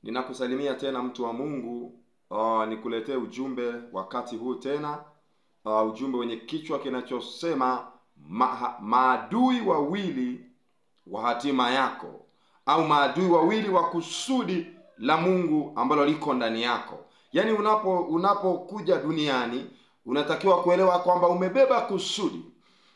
Ninakusalimia tena mtu wa Mungu, nikuletee ujumbe wakati huu tena, ujumbe wenye kichwa kinachosema maadui wawili wa hatima yako, au maadui wawili wa kusudi la Mungu ambalo liko ndani yako. Yaani unapokuja duniani unatakiwa kuelewa kwamba umebeba kusudi.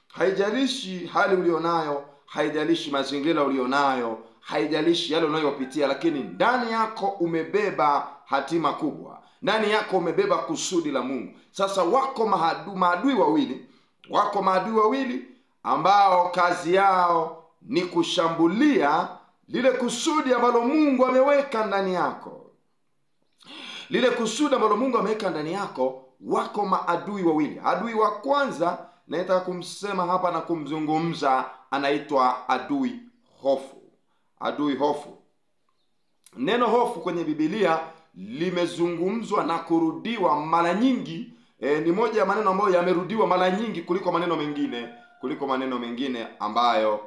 Haijalishi hali ulionayo, haijalishi mazingira ulionayo, haijalishi yale unayopitia, lakini ndani yako umebeba hatima kubwa. Ndani yako umebeba kusudi la Mungu. Sasa wako maadui wawili, wako maadui wawili ambao kazi yao ni kushambulia lile kusudi ambalo Mungu ameweka ndani yako. Lile kusudi ambalo Mungu ameweka ndani yako, wako maadui wawili. Adui wa kwanza nataka kumsema hapa na kumzungumza, anaitwa adui hofu. Adui hofu. Neno hofu kwenye Biblia limezungumzwa na kurudiwa mara nyingi. Ni moja ya maneno ambayo yamerudiwa mara nyingi kuliko maneno mengine, ambayo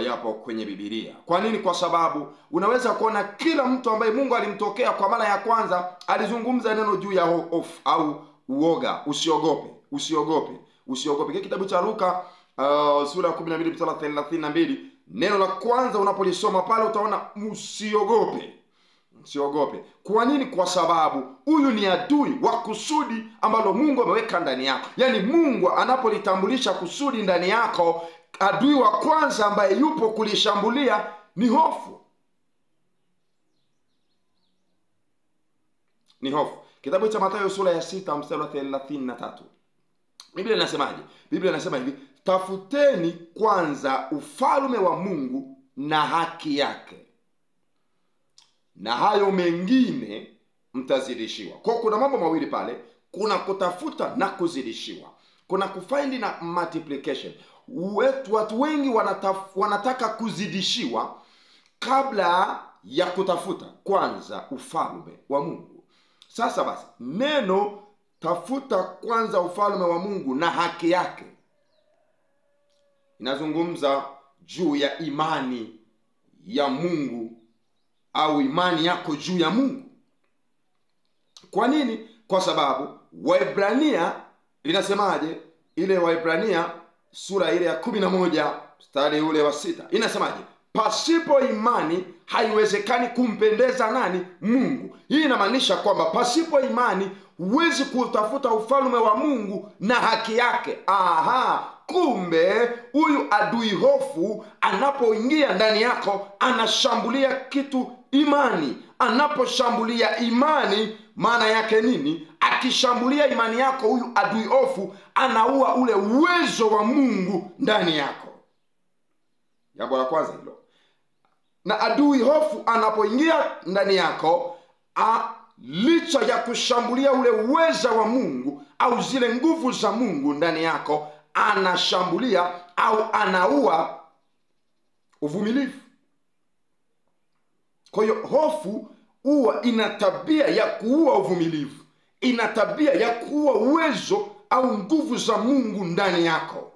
yapo kwenye Biblia. Kwa nini? Kwa sababu unaweza kuona kila mtu ambaye Mungu alimtokea kwa mara ya kwanza alizungumza neno juu ya hofu au uoga. Usiogope, usiogope, usiogope. Kile kitabu cha Luka sura ya 12 mstari 32, neno la kwanza unapolisoma pale utaona msiogope. Msiogope. Kwa nini? Kwa sababu huyu ni adui wa kusudi ambalo Mungu ameweka ndani yako. Yaani Mungu anapolitambulisha kusudi ndani yako, adui wa kwanza ambaye yupo kulishambulia ni hofu. Ni hofu. Kitabu cha Mathayo sura ya 6 mstari wa 33. Biblia inasemaje? Biblia inasema hivi: tafuteni kwanza ufalme wa Mungu na haki yake, na hayo mengine mtazidishiwa. Kwa kuna mambo mawili pale, kuna kutafuta na kuzidishiwa. Kuna kufind na multiplication. Watu wengi wanataka kuzidishiwa kabla ya kutafuta kwanza ufalme wa Mungu. Sasa basi, neno tafuta kwanza ufalme wa Mungu na haki yake inazungumza juu ya imani ya Mungu au imani yako juu ya Mungu. Kwa nini? Kwa sababu Waebrania inasemaje? Ile Waebrania sura ile ya 11 mstari ule wa 6 inasemaje? Pasipo imani haiwezekani kumpendeza nani? Mungu. Hii inamaanisha kwamba pasipo imani huwezi kutafuta ufalme wa Mungu na haki yake. Aha, kumbe huyu adui hofu anapoingia ndani yako anashambulia kitu imani. Anaposhambulia imani, maana yake nini? Akishambulia imani yako, huyu adui hofu anaua ule uwezo wa Mungu ndani yako. Jambo la kwanza hilo. Na adui hofu anapoingia ndani yako, licha ya kushambulia ule uwezo wa Mungu au zile nguvu za Mungu ndani yako, anashambulia au anaua uvumilivu. Kwa hiyo hofu huwa ina tabia ya kuua uvumilivu, ina tabia ya kuua uwezo au nguvu za Mungu ndani yako.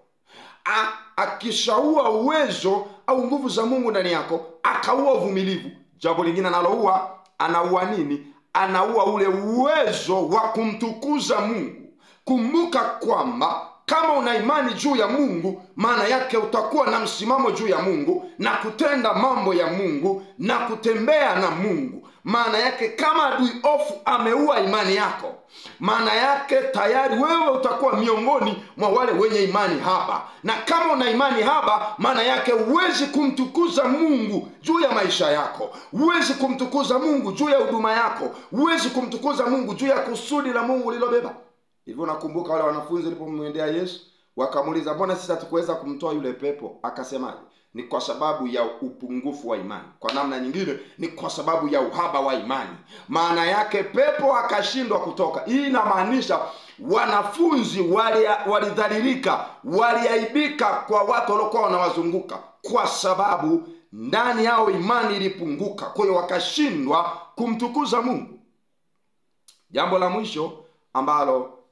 Akishaua uwezo au nguvu za Mungu ndani yako, akaua uvumilivu. Jambo lingine analoua, anaua nini? Anaua ule uwezo wa kumtukuza Mungu. Kumbuka kwamba kama una imani juu ya Mungu, maana yake utakuwa na msimamo juu ya Mungu na kutenda mambo ya Mungu na kutembea na Mungu. Maana yake kama adui hofu ameua imani yako, maana yake tayari wewe utakuwa miongoni mwa wale wenye imani haba. Na kama una imani haba, maana yake huwezi kumtukuza Mungu juu ya maisha yako, huwezi kumtukuza Mungu juu ya huduma yako, huwezi kumtukuza Mungu juu ya kusudi la Mungu lilobeba. Hivyo nakumbuka wale wanafunzi walipomwendea Yesu wakamuuliza, mbona sisi hatukuweza kumtoa yule pepo? Akasemaje? Ni kwa sababu ya upungufu wa imani. Kwa namna nyingine ni kwa sababu ya uhaba wa imani. Maana yake pepo akashindwa kutoka. Hii inamaanisha wanafunzi walidhalilika, waliaibika kwa watu waliokuwa wanawazunguka, kwa sababu ndani yao imani ilipunguka. Kwa hiyo wakashindwa kumtukuza Mungu. Jambo la mwisho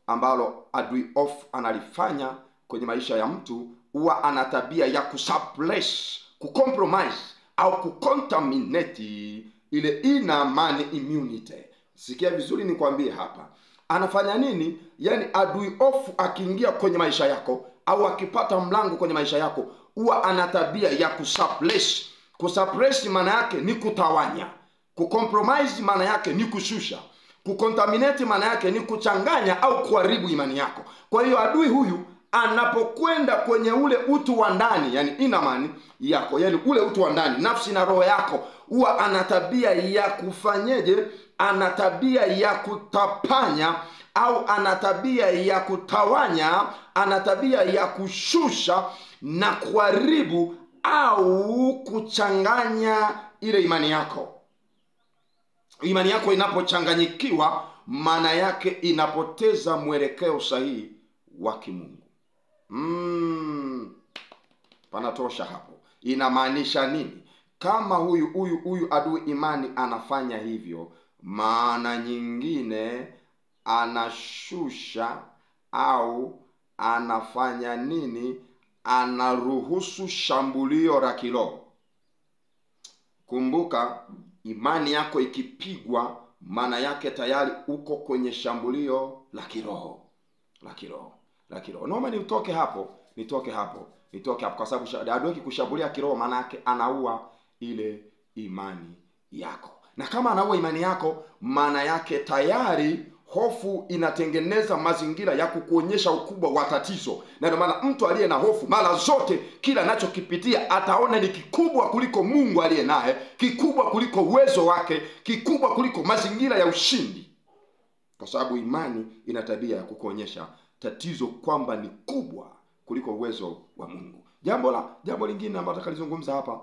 ambalo adui hofu analifanya kwenye maisha ya mtu, huwa ana tabia ya kusuppress, kucompromise au kucontaminate Ile inner man immunity. Sikia vizuri nikwambie hapa. Anafanya nini? Yani adui hofu akiingia kwenye maisha yako au akipata mlango kwenye maisha yako, huwa ana tabia ya kusuppress. Kusuppress maana yake ni kutawanya. Kucompromise maana yake ni kushusha. Kucontaminate maana yake ni kuchanganya au kuharibu imani yako. Kwa hiyo adui huyu anapokwenda kwenye ule utu wa ndani, yani inner man yako, yani ule utu wa ndani, nafsi na roho yako, huwa ana tabia ya kufanyeje? Ana tabia ya kutapanya au ana tabia ya kutawanya, ana tabia ya kushusha na kuharibu au kuchanganya ile imani yako. Imani yako inapochanganyikiwa, maana yake inapoteza mwelekeo sahihi wa kimungu. Panatosha hapo. Inamaanisha nini? Kama huyu adui imani anafanya hivyo, maana nyingine anashusha au anafanya nini? Anaruhusu shambulio la kiroho. Kumbuka, imani yako ikipigwa, maana yake tayari uko kwenye shambulio la kiroho. La kiroho. La kiroho. Naomba nitoke hapo, nitoke hapo, nitoke hapo, kwa sababu adui akikushambulia kiroho, maana yake anaua ile imani yako. Na kama anaua imani yako, maana yake tayari hofu inatengeneza mazingira ya kukuonyesha ukubwa wa tatizo. Na ndio maana mtu aliye na hofu mara zote kila anachokipitia ataona ni kikubwa kuliko Mungu aliye naye, kikubwa kuliko uwezo wake, kikubwa kuliko mazingira ya ushindi. Kwa sababu imani ina tabia ya kukuonyesha tatizo kwamba ni kubwa kuliko uwezo wa Mungu. Jambo lingine ambalo tutakalizungumza hapa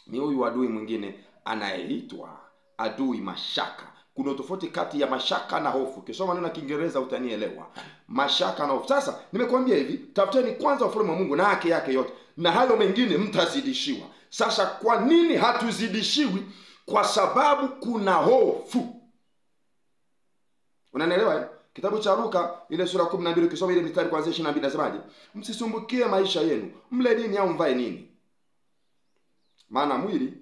ni huyu adui mwingine anayeitwa adui mashaka. Kuna tofauti kati ya mashaka na hofu. Ukisoma neno la Kiingereza utanielewa. Mashaka na hofu. Sasa nimekuambia hivi, tafuteni kwanza ufalme wa Mungu na haki yake yote, na hayo mengine mtazidishiwa. Sasa kwa nini hatuzidishiwi? Kwa sababu kuna hofu. Unanielewa eh? Kitabu cha Luka ile sura 12 ukisoma ile mistari kuanzia 22 nasemaje? Msisumbukie maisha yenu, mle nini au mvae nini? Maana mwili,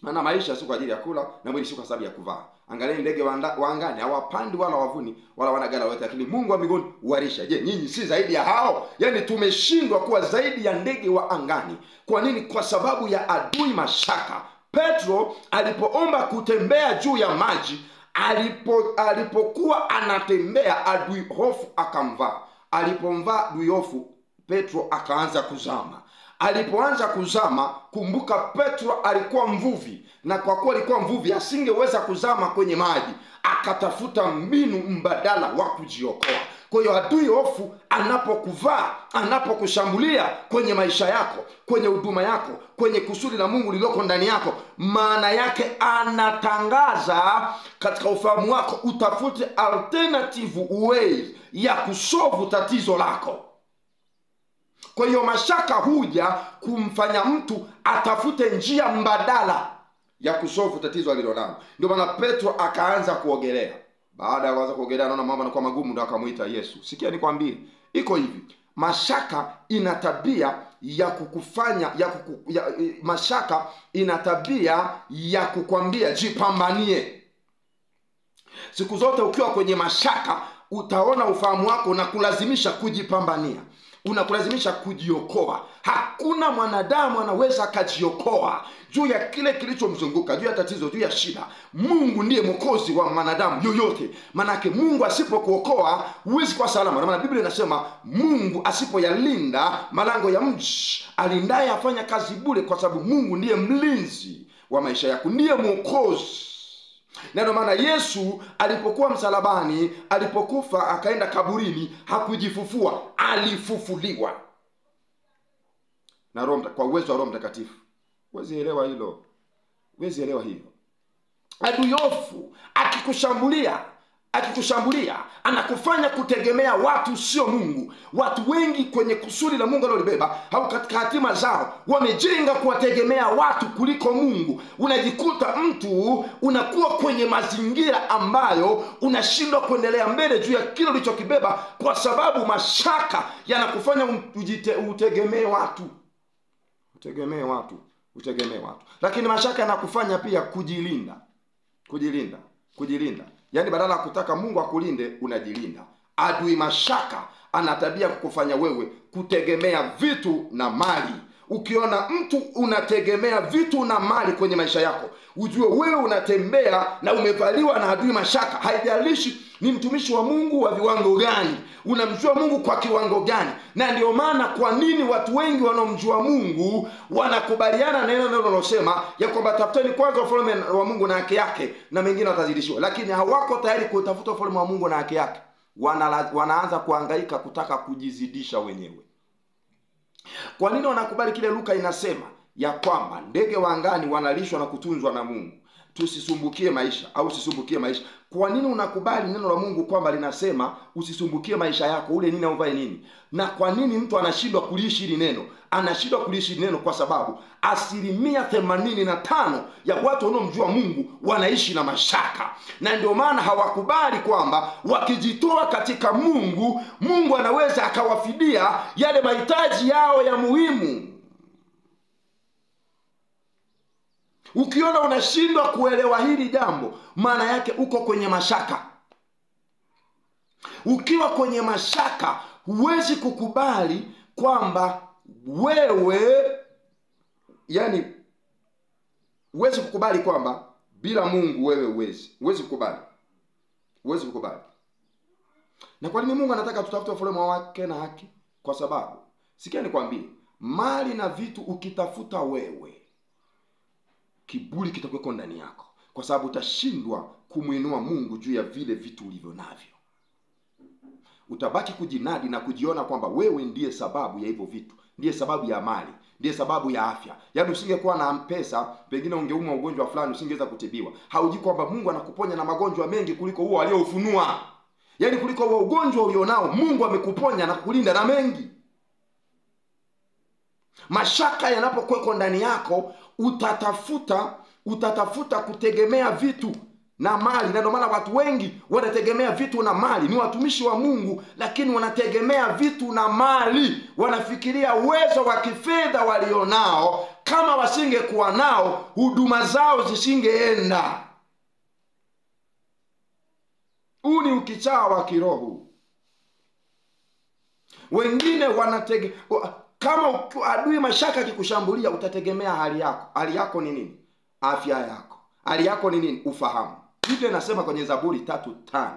maana maisha si kwa ajili ya kula na mwili si kwa sababu ya kuvaa. Angalieni ndege wa angani, hawapandi wala wavuni wala wana ghala lolote, lakini Mungu wa mbinguni huwalisha. Je, nyinyi si zaidi ya hao? Yaani tumeshindwa kuwa zaidi ya ndege wa angani. Kwa nini? Kwa sababu ya adui mashaka. Petro alipoomba kutembea juu ya maji, alipokuwa anatembea, adui hofu akamvaa. Alipomvaa adui hofu, Petro akaanza kuzama. Alipoanza kuzama, kumbuka Petro alikuwa mvuvi, na kwa kuwa alikuwa mvuvi asingeweza kuzama kwenye maji, akatafuta mbinu mbadala wa kujiokoa. Kwa hiyo adui hofu anapokuvaa, anapokushambulia kwenye maisha yako, kwenye huduma yako, kwenye kusudi la Mungu lililoko ndani yako, maana yake anatangaza katika ufahamu wako utafute alternative ways ya kusolve tatizo lako. Kwa hiyo mashaka huja kumfanya mtu atafute njia mbadala ya kusolve tatizo alilonalo. Ndio maana Petro akaanza kuogelea. Baada ya kuanza kuogelea, anaona mambo yanakuwa magumu, ndio akamuita Yesu. Sikia nikwambie, iko hivi. Mashaka ina tabia ya kukufanya mashaka ina tabia ya kukwambia jipambanie. Siku zote ukiwa kwenye mashaka utaona ufahamu wako unakulazimisha kujipambania, unakulazimisha kujiokoa. Hakuna mwanadamu anaweza akajiokoa juu ya kile kilichomzunguka, juu ya tatizo, juu ya shida. Mungu ndiye mwokozi wa mwanadamu yoyote. Manake Mungu asipokuokoa huwezi kuwa salama. Maana Biblia inasema Mungu asipoyalinda malango ya mji, alindaye afanya kazi bure, kwa sababu Mungu ndiye mlinzi wa maisha yako, ndiye mwokozi. Na ndio maana Yesu alipokuwa msalabani, alipokufa akaenda kaburini, hakujifufua, alifufuliwa na Roho, kwa uwezo wa Roho Mtakatifu. Huwezi elewa hilo. Huwezi elewa hilo. Adui hofu akikushambulia, anakufanya kutegemea watu, sio Mungu. Watu wengi kwenye kusudi la Mungu alilobeba au katika hatima zao wamejenga kuwategemea watu kuliko Mungu. Unajikuta mtu unakuwa kwenye mazingira ambayo unashindwa kuendelea mbele juu ya kile ulichokibeba, kwa sababu mashaka yanakufanya utegemee watu. Utegemee watu. Utegemee watu. Lakini mashaka yanakufanya pia kujilinda. Kujilinda, kujilinda. Yaani badala ya kutaka Mungu akulinde, unajilinda. Adui mashaka ana tabia kukufanya wewe kutegemea vitu na mali. Ukiona mtu unategemea vitu na mali kwenye maisha yako, ujue wewe unatembea na umevaliwa na adui mashaka. Haijalishi ni mtumishi wa Mungu wa viwango gani, unamjua Mungu kwa kiwango gani. Na ndio maana kwa nini watu wengi wanaomjua Mungu wanakubaliana na neno linalosema ya kwamba tafuteni kwanza ufalme wa Mungu na haki yake, na mengine watazidishiwa. Lakini hawako tayari kutafuta ufalme wa Mungu na haki yake. Wanaanza kuhangaika kutaka kujizidisha wenyewe. Kwa nini wanakubali kile Luka inasema ya kwamba ndege wa angani wanalishwa na kutunzwa na Mungu? Tusisumbukie maisha au usisumbukie maisha. Kwa nini unakubali neno la Mungu kwamba linasema usisumbukie maisha yako, ule nini au uvae nini? Na kwa nini mtu anashindwa kuliishi hili neno? Anashindwa kuliishi hili neno kwa sababu 85% ya watu wanaomjua Mungu wanaishi na mashaka. Na ndio maana hawakubali kwamba wakijitoa katika Mungu, Mungu anaweza akawafidia yale mahitaji yao ya muhimu. Ukiona unashindwa kuelewa hili jambo, maana yake uko kwenye mashaka. Ukiwa kwenye mashaka, huwezi kukubali kwamba wewe, yani huwezi kukubali kwamba bila Mungu wewe huwezi. Huwezi kukubali. Huwezi kukubali. Na kwa nini Mungu anataka tutafute ufalme wake na haki? Kwa sababu, sikia nikwambie, mali na vitu ukitafuta wewe, kiburi kitakuweko ndani yako, kwa sababu utashindwa kumuinua Mungu juu ya vile vitu ulivyo navyo. Utabaki kujinadi na kujiona kwamba wewe ndiye sababu ya hivyo vitu, ndiye sababu ya mali, ndiye sababu ya afya. Yaani usingekuwa na pesa, pengine ungeumwa ugonjwa fulani usingeweza kutibiwa. Haujui kwamba Mungu anakuponya na magonjwa mengi kuliko huo aliyoufunua. Yaani kuliko huo ugonjwa ulionao, Mungu amekuponya na kukulinda na mengi. Mashaka yanapokuweko ndani yako, utatafuta kutegemea vitu na mali. Na ndio maana watu wengi wanategemea vitu na mali. Ni watumishi wa Mungu lakini wanategemea vitu na mali. Wanafikiria uwezo wa kifedha walionao, kama wasingekuwa nao huduma zao zisingeenda. Huu ni ukichaa wa kiroho. Wengine wanategemea, kama adui mashaka akikushambulia, utategemea hali yako. Hali yako ni nini? Afya yako. Hali yako ni nini? Ufahamu. Biblia inasema kwenye Zaburi 3:5.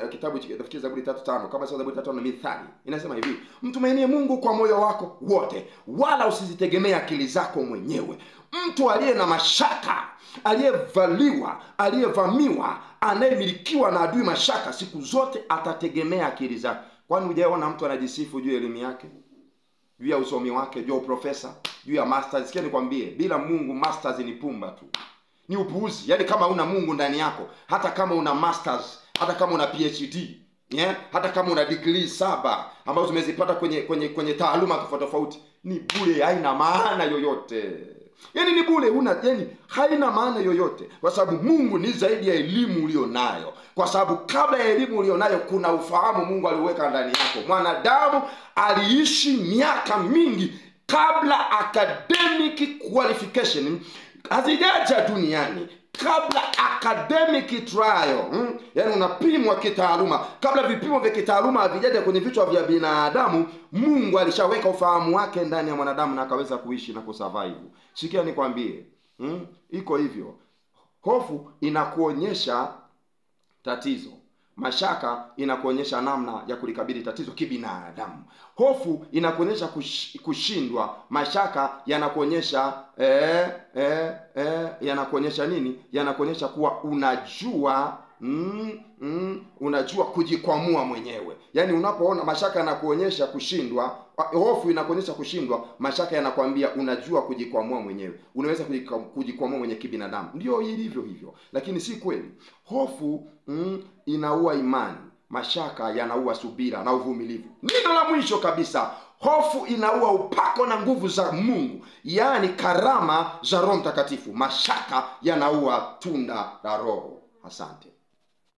Kitabu nafikiri Zaburi 3:5, kama sio Zaburi 3:5 Mithali. Inasema hivi: mtumainie Mungu kwa moyo wako wote, wala usizitegemee akili zako mwenyewe. Mtu aliye na mashaka, aliyevaliwa, aliyevamiwa, anayemilikiwa na adui mashaka, siku zote atategemea akili zake. Kwani hujaona mtu anajisifu juu ya elimu yake, juu ya usomi wake, juu ya uprofesa, juu ya masters? Sikia nikwambie, bila Mungu masters ni pumba tu, ni upuuzi. Yaani kama una Mungu ndani yako, hata kama una masters, hata kama una PhD, yeah? Hata kama una degree 7 ambazo umezipata kwenye taaluma tofauti tofauti, ni bure, haina maana yoyote. Yaani ni bure, yaani haina maana yoyote, kwa sababu Mungu ni zaidi ya elimu ulionayo. Kwa sababu kabla ya elimu ulionayo kuna ufahamu Mungu aliweka ndani yako. Mwanadamu aliishi miaka mingi kabla academic qualification hazijaja duniani, kabla academic trial, yaani unapimwa kitaaluma, kabla vipimo vya kitaaluma havijaja kwenye vichwa vya binadamu, Mungu alishaweka ufahamu wake ndani ya mwanadamu na akaweza kuishi na kusurvive. Sikia nikwambie, iko hivyo. Hofu inakuonyesha tatizo, mashaka inakuonyesha namna ya kulikabili tatizo kibinadamu. Hofu inakuonyesha kushindwa, mashaka yanakuonyesha yanakuonyesha nini? Yanakuonyesha kuwa unajua unajua kujikwamua mwenyewe. Yaani unapoona mashaka yanakuonyesha kushindwa, hofu inakuonyesha kushindwa, mashaka yanakuambia unajua kujikwamua mwenyewe. Unaweza kujikwamua mwenyewe kibinadamu. Ndio ilivyo hivyo. Lakini si kweli. Hofu inaua imani, mashaka yanaua subira na uvumilivu. Neno la mwisho kabisa, hofu inaua upako na nguvu za Mungu, yaani karama za Roho Mtakatifu. Mashaka yanaua tunda la Roho. Asante.